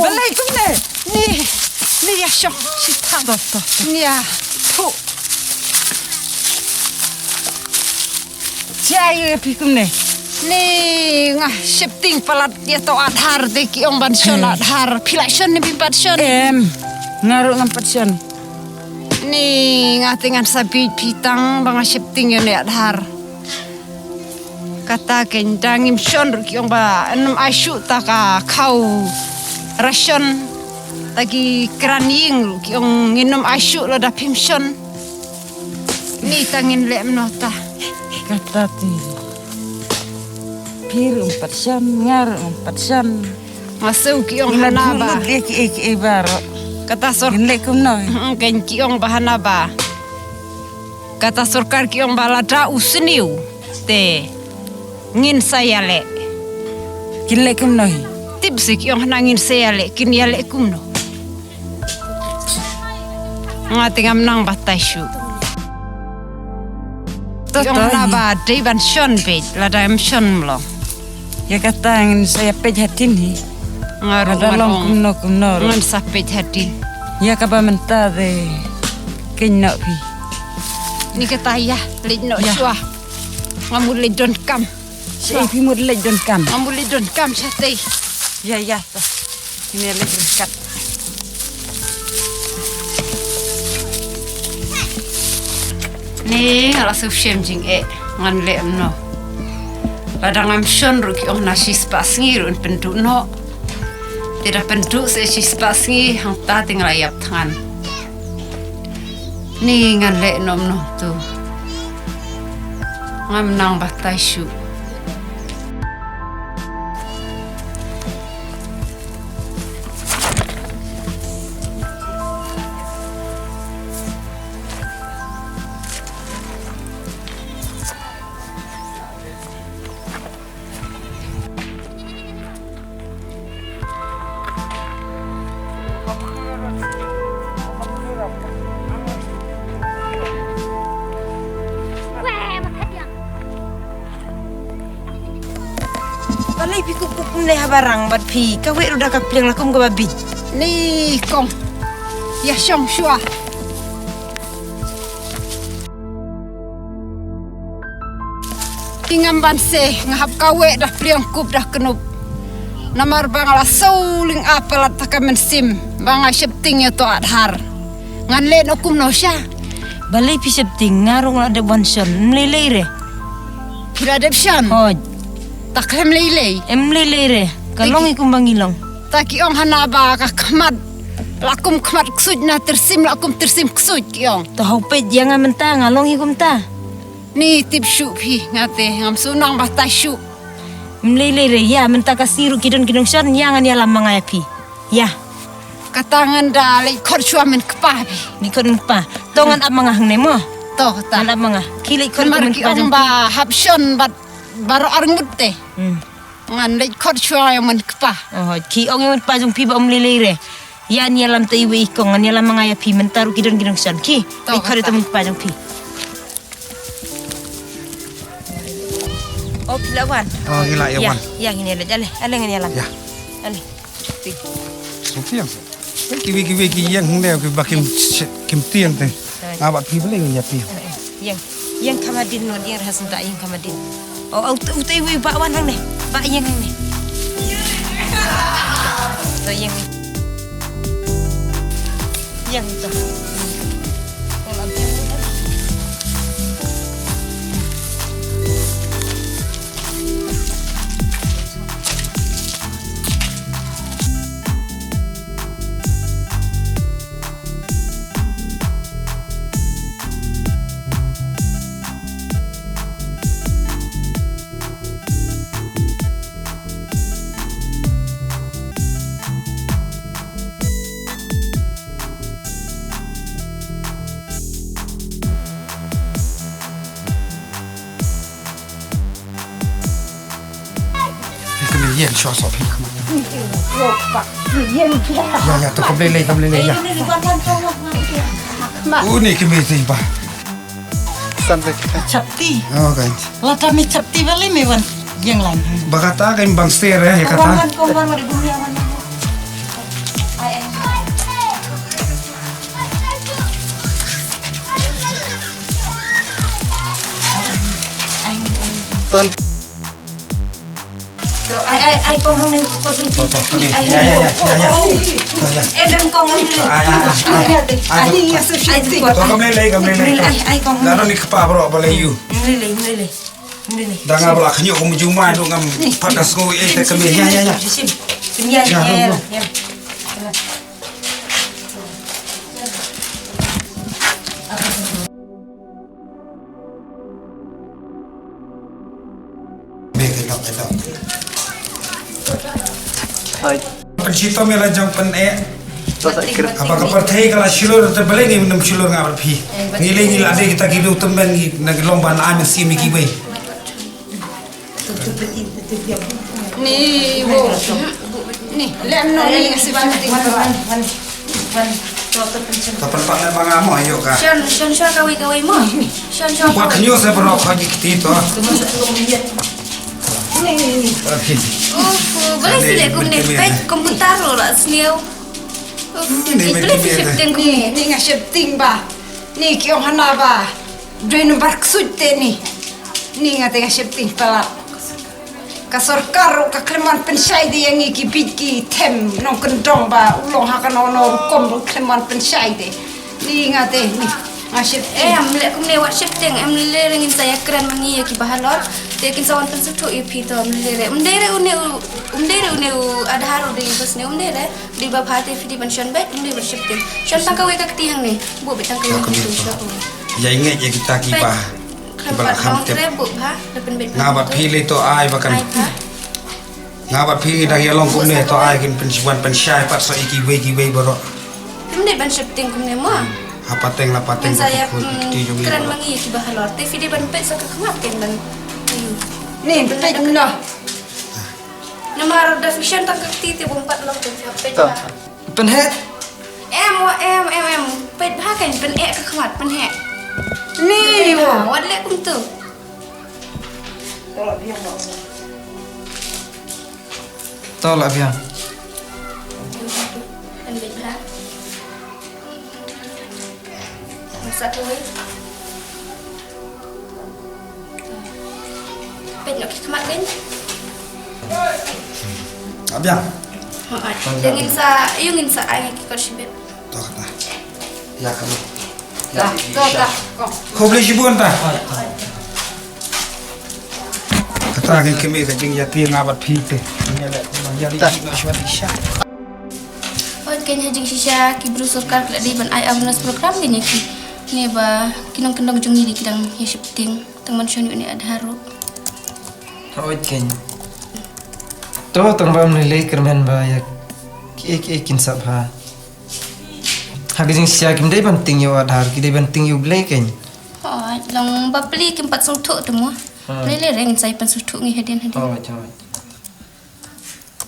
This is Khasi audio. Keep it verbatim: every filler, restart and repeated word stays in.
Balei kumne? Ni, ni ïa shong shi thang. To, to, to. Ni ïa. Phu. Jai ïa phi kumne. Ni nga shepting palat ïa to Adhar te ki ong ban shon Adhar. Phi la shon ne phim pat shon? Em. Nga ruh ngam pat shon. Ni nga te ngan sa bit phi tang ba nga shepting ïa ne Adhar. Kata kein da ngim shon ruh ki ong ba nym ai shuh ta ka khaw ration, ta ki kran ïing ruh ki ong ngin nym ai shuh lada phim shon. Ni ta ngin leh mano ta. Kata te. Phi ruh ym pat shon, nga ruh ym pat shon. Nga sngew ki ong hana ba. Ki ei ki ei baroh. Kata sor. Ngin leh kumno? Kein ki ong ba hana ba. Kata sorkar ki ong ba lada u sniew te ngin sa ïaleh. Kin leh kumno hi? Tip se ki ong hana ngin sa ïaleh, kin ïaleh kumno. Nga te ngam nang batai shuh. To to hi. Ki ong hana ba dei ban shon beit, lada em shon mlong. Ïa kata ngin sa ïa peit hadien hi. Nga ruh ngan long kumno kumno ruh. Ngan sa peit hadien. Ïa kaba mynta de kein noh phi. Ni kata ïa leit noh shuwa. Ngam mut leit donkam. Shuwa phi mut leit donkam. Ngam mut leit donkam shatei. Ïa ïa. Kine leit donkam. Ni nga la sngewshem jingeh, ngan leh kumno. Lada ngam shon ruh ki ong na shispah sngi ruh yn pynduh noh. Te da pynduh se shispah sngi hangta te nga la ïap thngan. Ni ngan leh kumno tu. Ngam nang batai shuh. Balei phi kup kup ne ha barang bad phi ka wei ruh da ka pliang la kum kaba bit. Ni kong. Ïa shong shuwa. Ki ngam ban se nga hap ka wei da pliang kup da knup. Namar ba nga la saw lyngba palat ta ka mynsiem ba nga shepting ïa to Adhar. Ngan leh noh kumno sha. Balei phi shepting nga ruh nga la dep wan shon. Mlei lei re. Phi la dep shon. Hoj. Ta khlem lei lei. Em lei lei re. Ka long hi kumba ngi long. Ta ki ong hana ba ka khmat la kum khmat ksuid na tyrsim la kum tyrsim ksuid ki ong. Ta hau peit ïa nga mynta nga long hi kumta. Ni tip shuh phi nga te ngam shu nang batai shuh. Mlei lei re ïa mynta ka sngi ruh ki don ki nongshon ïa ngan ïalam ma nga ïa phi. Ïa. Kata ngan da leit khot shuwa men kpa phi. Leit khot men kpa. To ngan ap ma nga hangne mo. To kata. Ngan ap ma nga. Ki leit khot men kpa jong phi. Ba hap shon bad baroh arngut te. Hmm. Ngan leit khot shuwa ïa men kpa. Oh, ki ong ïa men kpa jong phi ba um lei lei re. Ïa ngan ïalam te iwei i kong ngan ïalam ma nga ïa phi mynta ruh ki don ki nongshon ki. To, leit khot ïa to men kpa jong phi. Oh, phi la wan. Oh, ngi la ïa wan. Ïa, ngin ïa leit ale, ale ngin ïalam. Ïa. Ale. Sophia. Kiwei kiwei ki ïeng hangne kiba kim, kim tieng te. Nga bad phi balei ngin ïa tieng. Ïeng. Ïeng kham hadien noh, ïeng ha syndah, ïeng kham hadien. Oh, oh, utai wei ba wan hangne. Ba ïeng hangne. To ïeng. Ïeng to. Kane ïeng shuwa soh phi kane. Ïa, ïa, to khublei lei, khublei lei, ïa. Uni kane te ba. Chapti. Oh, kan. Lada me chapti balei me wan. Yang lain. Ba kata ka bang ster eh, ya kata. Wan, wan, wan, wan, wan, wan, wan. Ai, ai. Ton. Ai, ai, ai, kong hong ni, kong hong ni. Ton, ton, ton. Ai, ya, ya, ya, ya, ya. Ya, ya. Eh, dang kong hong ni. Ai, ai, ai, ai. Ai, ya, so, ai, ton, kong hong ni, kong hong ni. Ai, ai, kong hong ni. Dah ni kpa bro, boleh you. Ni, ni, ni, ni. Da nga ba la khñiuh kum jumai du ngam pat ka sngew eh te kmie. Ya, ya, ya. Ya, ya, ya. Hai. Pynshitom ïa la jong pyneh. Haba ka pyrthei ka la shlur te balei ngim nym shlur nga bad phi. Ngi lei ngi la dei kita ki dei u tymmen ngi na ki long ban ai mynsiem ïa kiwei. Ni wo. Ni lem no ni nga sip sip. Ka pynpang ne ba nga mo ïoh ka. Shan shan shan kawei kawei mo. Shan shan. Wat khñiuh sa barok ha ki kti to. Ni ni ni. Barok kti. Oh, balei sile kumne pek komputer lo la sniew. Ni ni ni. Ni nga shepting ba. Ni ki ong hana ba. Doi number ksuit te ni. Ni nga te nga shepting palat. Ka sorkar ruh ka khlem wan pynshai de ïa ngi ki bit ki them nongkyndong ba u long ha kano kano rukom ruh khlem wan pynshai de. Ni nga te ni nga shepting. Em leh kumne wat shepting em leh re ngin sa ïakren ma ngi ïa ki bahalor. Te kin sa wan pynsngewthuh ïa phi to em leh re. Em dei re une u em dei re une u Aadhaar u dei bas ne em dei re. Dei ba bha te phi dei ban shon beit, ym dei ban sheptieng. Shon tang kawei ka kti hangne. Buh beit tang kawei ka kti shon. Ïa ngeit ïa kita kiba kiba la kham tip. Nga bad phi lei to ai ba kan. Nga bad phi ngi dang ïa long kumne to ai kin pynshwan pynshai pat sa ïa kiwei kiwei baroh. Ym dei ban sheptieng kumne mo. Ha pateng la pateng ka kti jong ngi. Kren ma ngi kiba halor. Te phi dei ban peit sa ka khmat ken ban. Ni peit no. Namar da phi shon tang ka kti te bym pat long te phi hap peit. Pynheh. Em, wa, em, em, em. Peit bha kan pynheh ka khmat, pynheh. Ni, peit bha, wa. Wat leh kumtu. To la biang. Peit bha. Sa kawei. Peit noh ki khmat kein. Abiang. Hooid. Te ngin sa, ïa ngin sa ai ki kot shibit. To kata. Ïa kata. Ïa to ta. Khublei shibun ta. Kata ngi kmie ka jingïatieng nga bad phi te. Ngi leh ïa ri noh shwa di sha. Hooid kein ha jingshisha ki briew sorkar ki la dei ban ai awareness program kein ïa ki. Ne ba ki nongkyndong jong ngi dei ki dang ïa sheptieng tang ban shon ïa une Aadhaar ruh. Hooid kein. To tang ba ym lei lei kyrmen ba ïa kiei kiei kin sah bha. Ha ka jingshisha kim dei ban tieng ïa u Aadhaar, ki dei ban tieng ïa U Blei kein. Hooid, long bapli kim pat sngewthuh te mo. Lei lei re ngin sa ïa pynsngewthuh ngi hadien hadien. Hooid, hooid.